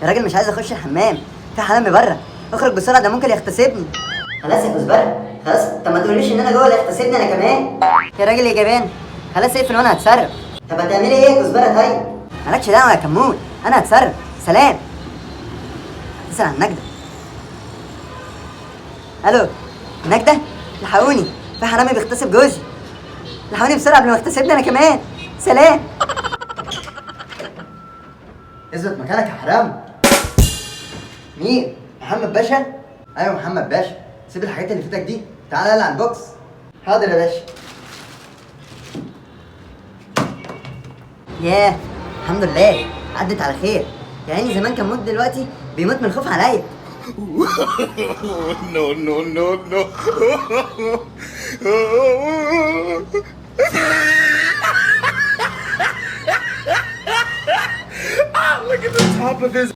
يا راجل مش عايز اخش الحمام، في حرامي بره، اخرج بسرعة ده ممكن يغتصبني. خلاص يا كزبره خلاص، طب ما تقوليش ان انا جوه اللي يغتصبني انا كمان. يا راجل يا جبان، خلاص اقفل وانا هتصرف. طب هتعملي ايه يا كزبره؟ طيب مالكش دعوه يا كمون، انا هتصرف. سلام. اتصل على النجده. الو النجده، الحقوني في حرامي بيغتصب جوزي، الحقوني بسرعة قبل ما يغتصبني انا كمان. سلام. اثبت مكانك يا حرام. مين؟ محمد باشا؟ ايوه محمد باشا، سيب الحاجات اللي فاتك دي، تعالى يلا على البوكس. حاضر يا باشا. ياه الحمد لله عدت على خير. يا عيني زمان كان موت، دلوقتي بيموت من الخوف عليا. No, no, no, no. Look at the top of his